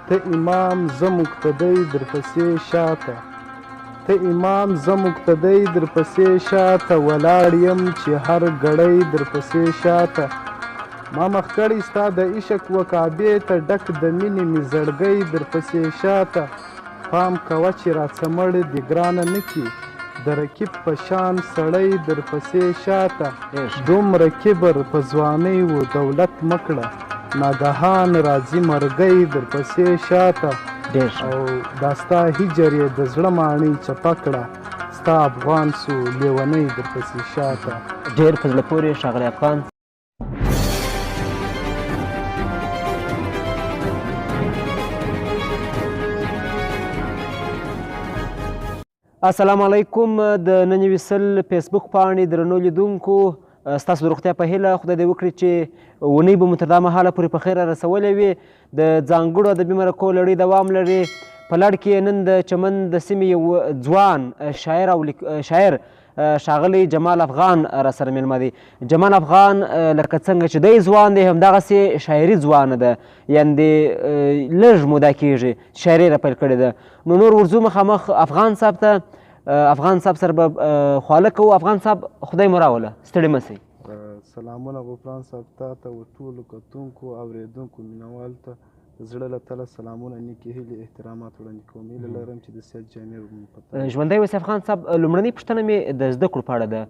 ته امام زه مقتدی درپسې شاته، ته امام زه مقتدی درپسې شاته، ولاړ یم چې هر ګړی درپسې شاته. ما مخ کړی ستا د عشق و کعبې ته، ډک د مینې مې زړګی درپسې شاته. پام کوه چې راڅمړ دې ګرانه نه کي، د رقیب په شان سړی درپسې شاته. دومره کبر په ځوانۍ و دولت مه کړه، ناګهان راځي مرګی درپسې شاته. او دا ستا هجر یې د زړه ماڼۍ چپه کړه، ستا افغان سو لیونی درپسې شاته. ډېر په زړه پورې ښاغلی افغان. السلام علیکم. د نن وصل فیسبوک پاڼې درنو لیدونکو، ستاسو د روغتیا په هیله، خدای دې وکړي چې اونۍ به مو تر دا مهاله پورې په خیر رسولې وي. د ځانګړو ادبي مرکو لړۍ دوام لري. په لړ کې نن د چمن د سیمې یو ځوان شاعر او شاعر ښاغلی جمال افغان را سره مېلمه دی. جمال افغان لکه څنګه چې دی ځوان دی، همدغسې شاعري ځوانه ده، یعنې لږ موده کېږي چې شاعري را پیل کړې ده. نو نور ورځو مخامخ افغان صاحب ته، افغان صاحب سره به خواله کوو. افغان صاحب، خدای مو راوله، ستړي مه سئ. سلامونه غفران صاحب، تا ته و ټولو کتونکو اورېدونکو مینوال ته زړه له تله سلامونه، نیکې هیلې، احترامات وړاندې کوم. هیله لرم چې د صحت جامې به مو په تن. ژوندی اوسې افغان صاحب. لومړنۍ پوښتنه مې د زده کړو په اړه ده.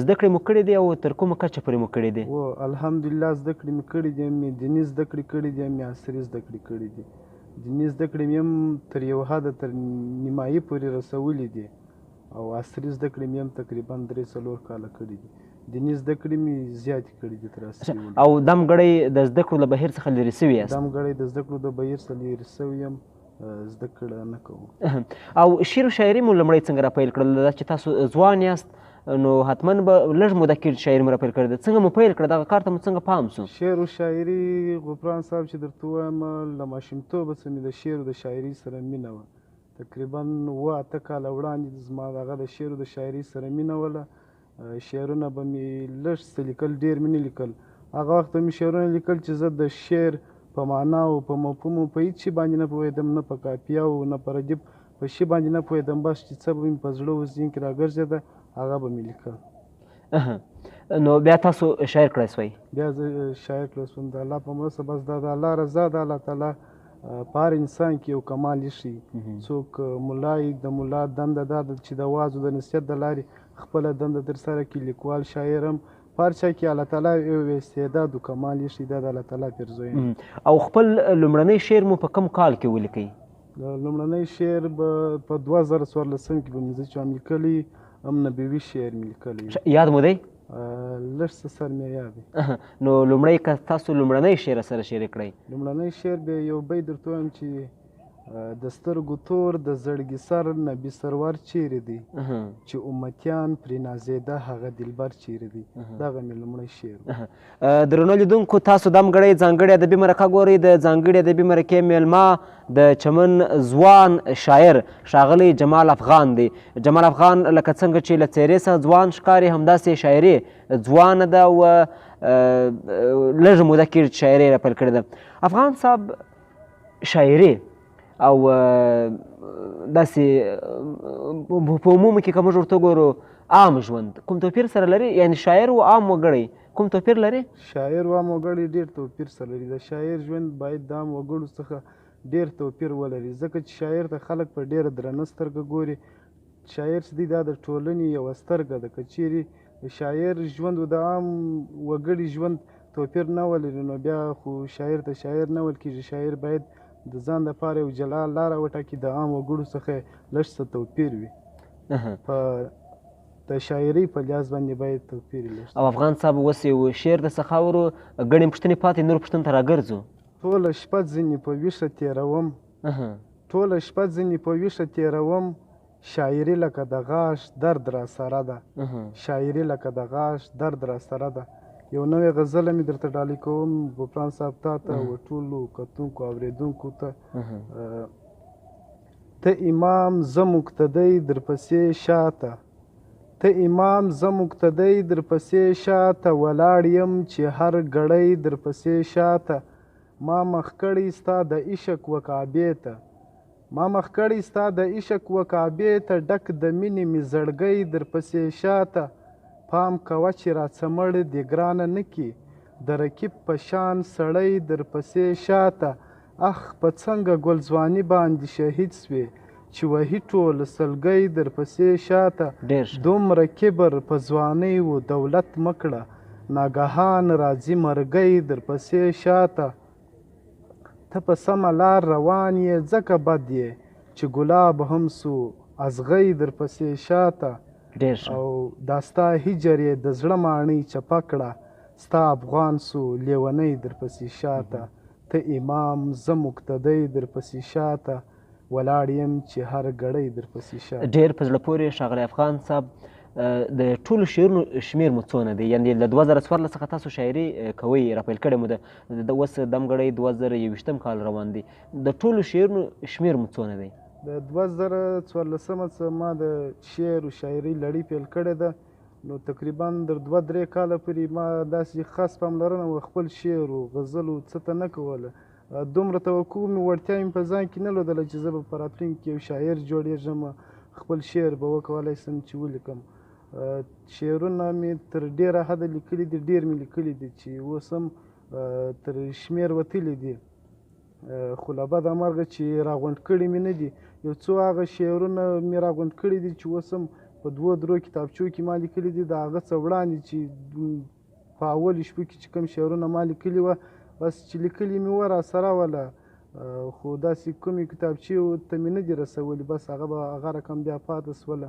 زده کړې مو کړې دي او تر کومه کچه پورې مو کړې دي؟ و الحمدلله زده کړې مې کړې دي، مې دیني زده کړې کړې دي، مې عصري زده کړې کړې دي. دیني زده کړې مې هم تر یو حده تر نیمایي پورې رسولې دي، او عصري زده کړې مې هم تقریبا 3-4 کاله کړې دي. دیني زده کړې مې زیاتې کړې دي تر عصري. او دمګړی د زده کړو له بهیر څخه لرې سوي یاست؟ دمګړی د زده کړو د بهیر څخه لرې سوی یم، زده کړه نه کوم. او شعر و شاعري مو لومړی څنګه راپیل کړل؟ دا چې تاسو ځوان یاست نو حتما به لږ موده کېږي شاعري مو راپیل کړې ده، څنګه مو پیل کړه؟ دغه کار ته مو څنګه پام سو؟ شعر و شاعري غفران صاحب چې درته ووایم، له ماشومتوبه څخه مې د شعر و د شاعري سره مینه وه. تقریبا 7-8 کاله وړاندې زما دغه د شعر و د شاعري سره مینه وله. شعرونه به مې لږ څه لیکل، ډېر مې نه لیکل. هغه وخت به مې شعرونه لیکل چې زه د شعر په معنا او په مفهوم په هېڅ شي باندې نه پوهېدم، نه په قافیه او نه په ردیف، په شي باندې نه پوهېدم. بس چې څه به مې په زړه و ذهن کې راګرځېده هغه به مې لیکل. نو بیا تاسو شاعر کړی سوئ؟ بیا زه شاعر کړی سوم د الله په مرسته. بس دا د الله رضا ده. الله تعالی په هر انسان کې یو کمال ایښی. څوک ملا یي، د ملا دنده دا ده چې د واعظ او د نصیحت د لارې خپله دنده ترسره کړي. لیکوال، شاعر هم په هر چا کې الله تعالی یو استعداد او کمال ایښی، دا د الله تعالی پیرزوینه. او خپل لومړنی شعر مو په کوم کال کې ولیکئ؟ لومړنی شعر به په 2014 کې به مې زه چې هم لیکلی، هم نبوي شعر مې لیکلی. یاد مو دی؟ لږ څه سر مې یاد دی. نو لومړی که تاسو لومړنی شعر سره شریک کړئ. لومړنی شعر به یو بیت درته ووایم چې د سترګو تور د زړګي سر نبي سرور چیرې دی، چې امتیان پرې نازېده هغه دلبر چیرې دی. دغه مې لومړی شعر و. درنو لیدونکو، تاسو دمګړی ځانګړې ادبي مرکه ګورئ. د ځانګړې ادبي مرکې مېلمه د چمن ځوان شاعر ښاغلی جمال افغان دی. جمال افغان لکه څنګه چې له څېرې څخه ځوان ښکاري، همداسې شاعري ځوانه ده او لږ موده کېږي چې شاعري یې راپیل کړې ده. افغان صاحب شاعري او داسې په عمومو کې که موږ ورته ګورو عام ژوند کوم توپیر سره لري؟ یعنې شاعر و عام وګړی کوم توپیر لري؟ شاعر و عام وګړی ډېر توپیر سره لري. د شاعر ژوند باید د عام وګړو څخه ډېر توپیر ولري، ځکه چې شاعر ته خلک په ډېره درنه سترګه ګوري. شاعر چې دی دا د ټولنې یوه سترګه ده. که چیرې د شاعر ژوند و د عام وګړي ژوند توپیر نه ولري، نو بیا خو شاعر ته شاعر نه ویل کېږي. شاعر باید د ځان دپاره یو جلا لاره وټاکي، د عام وګړو څخه لږ څه توپیر وي. په د شاعرۍ په لحاظ باندې باید توپیر لږ. او افغان صاحب اوس یو شعر د څخه اورو، ګڼې پوښتنې پاتې، نور پوښتنو ته راګرځو. ټوله شپه ځینې په ویښه تېروم، ټوله شپه ځینې په ویښه تېروم، شاعري لکه د غاښ درد را سره ده، شاعري لکه د غاښ درد را سره ده. یو نوې غزله مې درته ډالۍ کوم غفران صاحب، تا ته او ټولو کتونکو اورېدونکو ته. ته امام زه مقتدی درپسې شاته، ته امام زه مقتدی درپسې شاته، ولاړ یم چې هر ګړی درپسې شاته. ما مخ کړی ستا د عشق و کعبې ته، ما مخ کړی ستا د عشق و کعبې ته، ډک د مینې مې زړګی درپسې شاته. پام کوه چې راڅه مړ دې ګرانه نه کي، د رقیب په شان سړی درپسې شاته. اخ په څنګه ګل ځواني باندې شهید سوې، چې وهي ټول سلګی درپسې شاته. دومره کبر په ځوانۍ و دولت مه کړه، ناګهان راځي مرګی درپسې شاته. ته په سمه لار روان یې ځکه بد یې، چې ګلاب هم سو ازغی درپسې شاته. او دا ستا هجر یې د زړه ماڼۍ چپه کړه، ستا افغان سو لیونی درپسې شاته. ته امام زه مقتدی درپسې شاته، ولاړ یم چې هر ګړی درپسې شاته. ډېر په زړه پورې ښاغلی افغان صاحب، د ټولو شعرونو شمېر مو څونه دی؟ یعنې له 2014 څخه تاسو شاعري کوئ، راپیل کړې مو ده، اوس دمګړی 2021 کال روان دی، د ټولو شعرونو شمېر مو څونه دی؟ د 2014 څخه ما د شعر او شاعرۍ لړۍ پیل کړې ده، نو تقریبا در 2-3 کاله پورې ما داسې خاص پاملرنه و خپل شعر و غزل و څه ته نه کوله. دومره توقع مې وړتیا مې په ځان کې نه لودله چې زه به په راتلونکي کې یو شاعر جوړېږم، خپل شعر به وکولای سم چې ولیکم. شعرونه مې تر ډېره حده لیکلي دي، ډېر مې لیکلي دي چې اوس هم تر شمېر وتلي دي، خو له بده مرغه چې راغونډ کړي مې نه دي. یو څو هغه شعرونه مې راغونډ کړي دي چې اوس هم په 2-3 کتابچو کې ما لیکلي دي. د هغه څه وړاندې چې په اولو شپو کې چې کوم شعرونه ما لیکلي وه، بس چې لیکلي مې وه راسره وله، خو داسې کومې کتابچې ته مې نه دي رسولي، بس هغه به هغه رقم بیا پاتې سوله،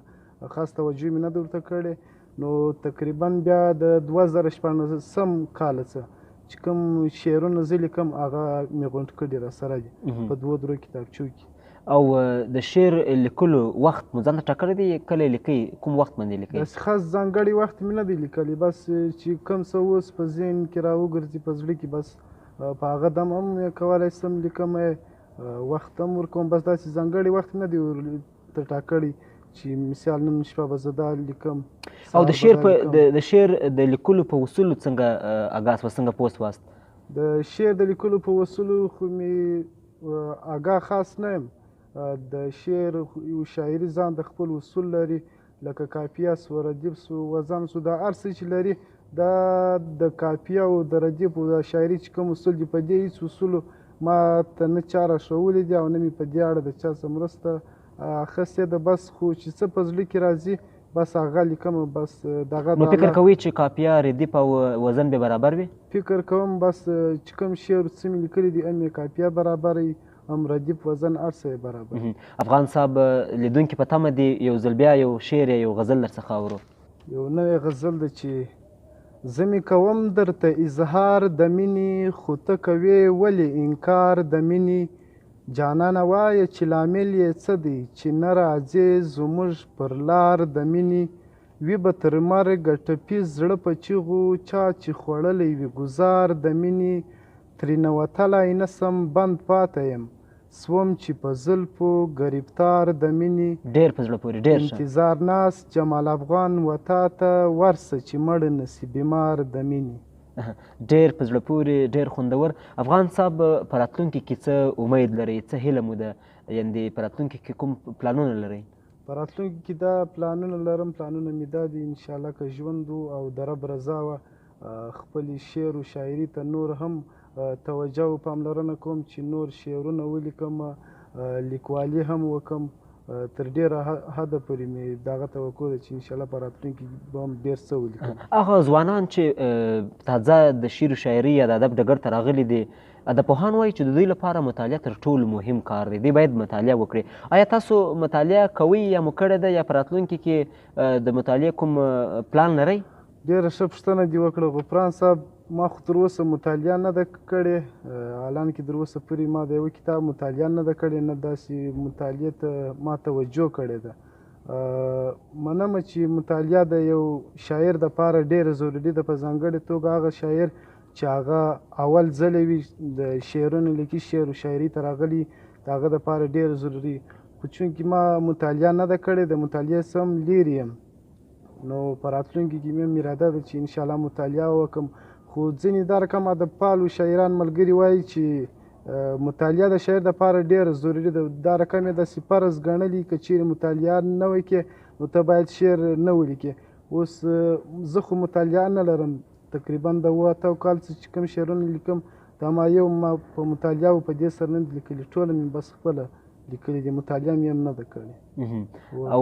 خاص توجه مې نه ده ورته کړې. نو تقریبا بیا د 2016 کال څه چې کوم شعرونه زه لیکم هغه مې غونډ کړي راسره دي په 2-3 کتابچو کې. او د شعر لیکلو وخت مو ځان ته ټاکلی دی، کله یې لیکئ، کوم وخت باندې لیکئ؟ داسې خاص ځانګړی وخت مې نه دی لیکلی، بس چې کوم څه اوس په ذهن کې راوګرځي په زړه کې، بس په هغه دم هم کولی سم لیکم، وخت هم ورکوم، بس داسې ځانګړی وخت مې نه دی ورته ټاکلی چې مثال نن شپه به زه دا لیکم. او د شعر د شعر د لیکلو په اصولو څنګه اګاه سواست، څنګه پوه سواست؟ د شعر د لیکلو په اصولو خو مې اګاه خاص نه یم. د شعر او شاعري ځان د خپل اصول لري، لکه کافیه سو، ردیف سو، وزن سو، دا هر څه چې لري دا د کافیه او د ردیف او د شاعري چې کوم اصول دي، په دې هېڅ اصولو ما ته نه چا راښوولي دي او نه مې په دې اړه د چا څه مرسته اخیستې ده. بس خو چې څه په زړه کې راځي بس هغه لیکم، بس دغه. نو فکر کوئ چې کافیه، ردیف او وزن به برابر وي؟ فکر کوم بس چې کوم شعر څه مې لیکلي دي هم یې کافیه برابر وي، هم ردیف، وزن، هر څه یې برابر. افغان صاحب، لیدونکي په تمه دي یو ځل بیا یو شعر یا یو غزل درڅخه اورو. یو نوی غزل ده چې زه مې کوم درته اظهار د مینې، خو ته کوې ولې انکار د مینې. جانانه وایه چې لامل یې څه دی، چې نه راځې زموږ پر لار د مینې. وي به تر مرګه ټپي زړه په چیغو، چا چې خوړلی وي ګوزار د مینې. ترېنه وتلی نه سم بند پاته یم، سوم چې په زلفو ګرفتار د مینې. ډېر په زړه پورې، ډېر ښه. انتظار ناست جمال افغان وتا ته، ورسه چې مړ نه سي بیمار د مینې. ډېر په زړه پورې، ډېر خوندور. افغان صاحب، په راتلونکي کې څه امید لرئ، څه هیله مو ده، یعنې په راتلونکي کې کوم پلانونه لرئ؟ په راتلونکي کې دا پلانونه لرم، پلانونه مې دا دي انشاءالله که ژوند و او د رب رضا وه، خپلې شعر و شاعري ته نور هم توجه او پاملرنه کوم چې نور شعرونه ولیکم، لیکوالي هم وکم. تر ډېره حده پورې مې دغه توقع ده چې انشاءالله په راتلونکي کې به هم ډېر څه ولیکم. هغه ځوانان چې تازه د شعر و شاعري یا د ادب ډګر ته راغلي دي، ادبپوهان وایي چې د دوی لپاره مطالعه تر ټولو مهم کار دی، دوی باید مطالعه وکړي. آیا تاسو مطالعه کوئ یا مو کړې ده، یا په راتلونکي کې د مطالعې کوم پلان لرئ؟ ډېره ښه پوښتنه دې وکړه غفران صاحب. ما خو تر اوسه مطالعه نه ده کړې، الان کې تر اوسه پورې ما د یوه کتاب مطالعه نه ده کړې، نه داسې مطالعې ته ما توجه کړې ده. منم چې مطالعه د یو شاعر دپاره ډېره ضروري ده، په ځانګړې توګه هغه شاعر چې هغه اول ځلې وي د شعرونو لیکي، شعر و شاعري ته راغلي، د هغه دپاره ډېره ضروري. خو چونکې ما مطالعه نه ده کړې، د مطالعې څخه هم لیرې یم، نو په راتلونکي کې مې هم اراده ده چې انشاءالله مطالعه وکړم. خو ځینې دا رقم ادبپالو شاعران ملګري وایي چې مطالعه د شاعر دپاره ډېره ضروري ده. دا رقم یې داسې فرض ګڼلی، که چیرې مطالعه نه وکړې نو ته باید شعر نه ولیکې. اوس زه خو مطالعه نه لرم، تقریبا د 7 8 کال څه چې کوم شعرونه لیکم دا ما یو ما په مطالعه او په دې سره نه دي لیکلي، ټوله مې بس خپله لیکلي دي، مطالعه مې هم نه ده کړې. او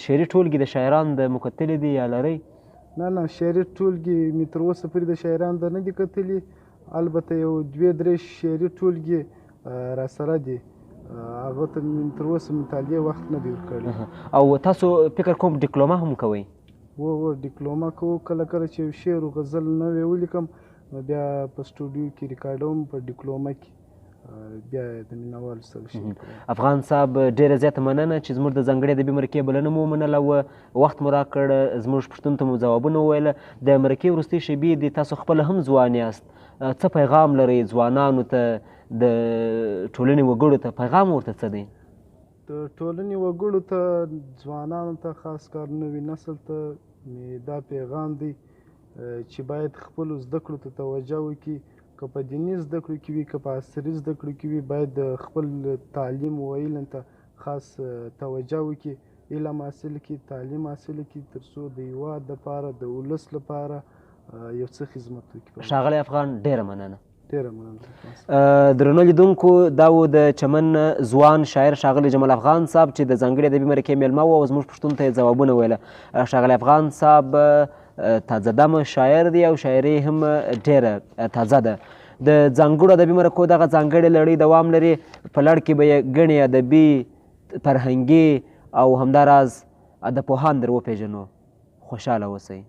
شعري ټولګې د شاعران د مو کتلي دي یا لرئ؟ نه نه، شعري ټولګې مې تر اوسه پورې د شاعران د نه دي کتلي، البته یو 2 3 شعري ټولګې راسره دي، هغه ته مې تر اوسه مطالعې وخت نه دی ورکړی. او تاسو فکر کوم ډیپلومه هم کوئ؟ هو، ډیپلومه کوو. کله کله چې یو شعر او غزل نوی ولیکم نو بیا په سټوډیو کې ریکارډوم، په ډیپلومه کې بیا د مینهوالو سره شریک کوم. افغان صاحب ډېره زیاته مننه چې زموږ د ځانګړې ادبي مرکې بلنه مو ومنله او وخت مو راکړ، زموږ پوښتنو ته مو ځوابونه وویل. د مرکې وروستۍ شېبې دي، تاسو خپله هم ځوان یاست، څه پیغام لرئ ځوانانو ته، د ټولنې وګړو ته، پیغام ورته څه دی؟ د ټولنې وګړو ته، ځوانانو ته، خاص کار نوي نسل ته مې دا پیغام دی چې باید خپلو زده کړو ته توجه وکړي، که په دیني زده کړو کې وي، که په عصري زده کړو کې وي، باید د خپل تعلیم و علم ته خاص توجه وکړي، علم حاصل کړي، تعلیم حاصل کړي، تر څو د هیواد دپاره، د ولس لپاره یو څه خدمت وکړي. ښاغلی افغان ډېره مننه. ډېره مننه. درنو لیدونکو، دا و د چمن ځوان شاعر ښاغلی جمال افغان صاحب چې د ځانګړې ادبي مرکې مېلمه و او زموږ پوښتنو ته یې ځوابونه ویله. ښاغلی افغان صاحب تازه دمه شاعر دی او شاعري هم ډېره تازه ده. د ځانګړو ادبي مرکو دغه ځانګړې لړۍ دوام لري، په لړ کې به یې ګڼې ادبي، فرهنګي او همداراز ادبپوهان در وپېژنو. خوشحاله اوسئ.